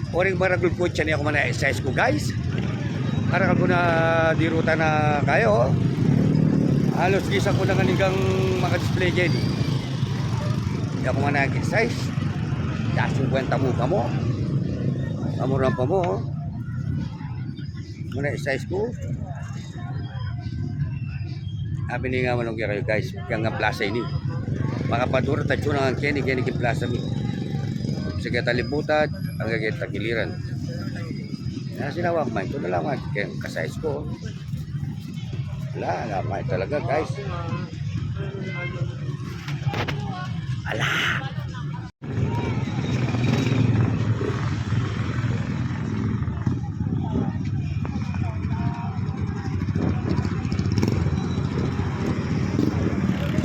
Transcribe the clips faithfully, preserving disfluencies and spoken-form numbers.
Oring maragul ku, tiyan, e ku man-exercise ku, guys. Karakal ku na dirutan na kayu, o. Alos gisa ku na ngan ing makadisplay keni. E ku man-exercise. Singkwenta mu pa mu. Pamuran pa mu, o. Muna exercise ku. Abi ni nga, manung kekayu, guys, kaya nga plasa ini. Makapadura, tatsu na nga keni, keni king plasa mi. Sige, talibutan, angga keni tagiliran. Na, sinawa ku man, itu na la, kaya kasais ku. Ala, ala, man talaga, guys. Ala.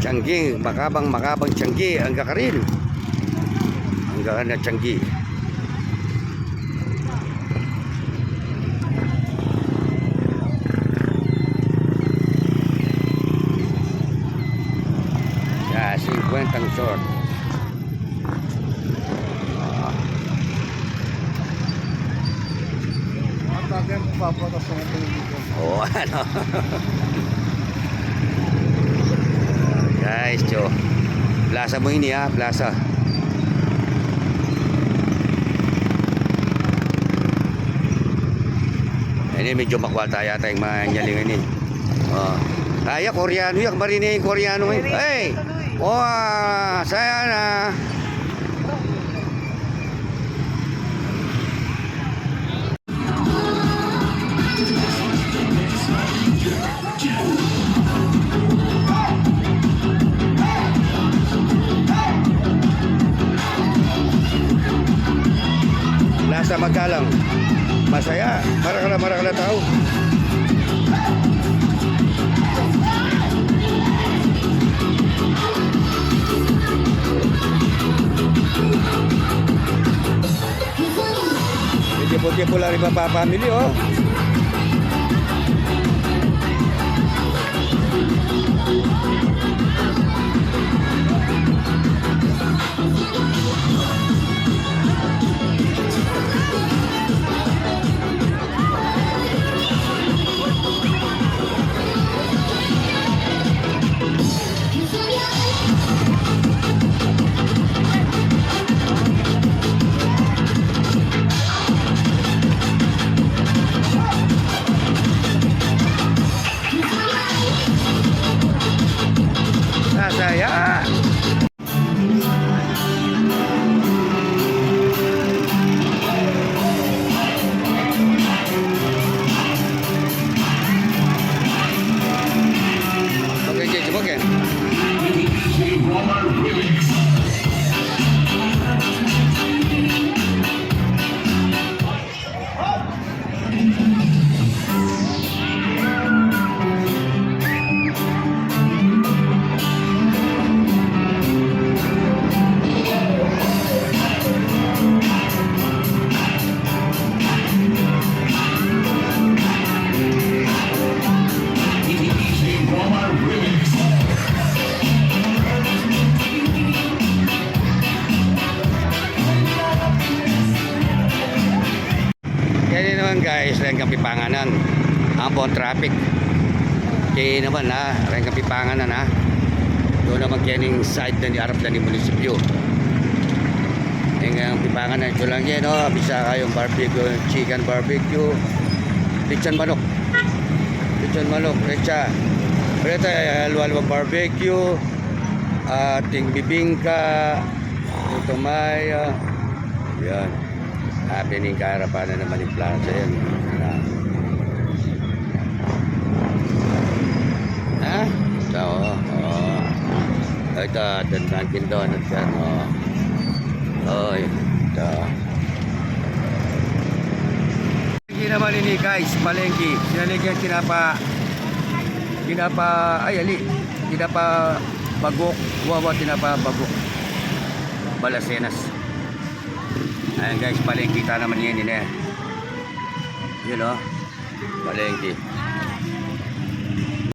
Tianggi, makabang, makabang tianggi, angga karin. Angga karin a tianggi. Ya, singkwentang short. Ah. Ang bagay mo, papatas na ito yung dito. Oo, ano? Guys, tiyo. Plasa mu ini, ha? Plasa. Ini, medyo makwal taya tayang manyaling ini. O. Ay, Koreano ya. Marini ing Koreano, e. Ay! O, a, saya na. Lasa, magalang. Masaya. Marakal a, marakal a tau. Medyo puti pula rin pa, pa family, o. Sasaya. Okay, okay, okay. Keni naman, guys, reng kang pipanganan. Ampong traffic. Keni naman, ha, reng kang pipanganan, ha. Itu naman kening side na ni arap na ning munisipyu. Reng kang pipanganan, itu lang yan, o. Bisa kayung barbecue, chicken barbecue, lechon manok. Lechon manok, recha. Reta, e, alu-alu barbecue, ating bibingka, puto mayo. Yan. Happening kaharapan na naman ing plasa yan. Yan. Ha? Ito, o, o. Ito, Dunkin' Donuts yan, o. O, ito. Ini naman ini, guys, palengke. Sinaligan tinapa, tinapa, ay, ali. Tinapa bagok, wawa, tinapa bagok. Balasenas. Ayan, guys, palengke ta naman yan, ini. Yun, o. Palengke.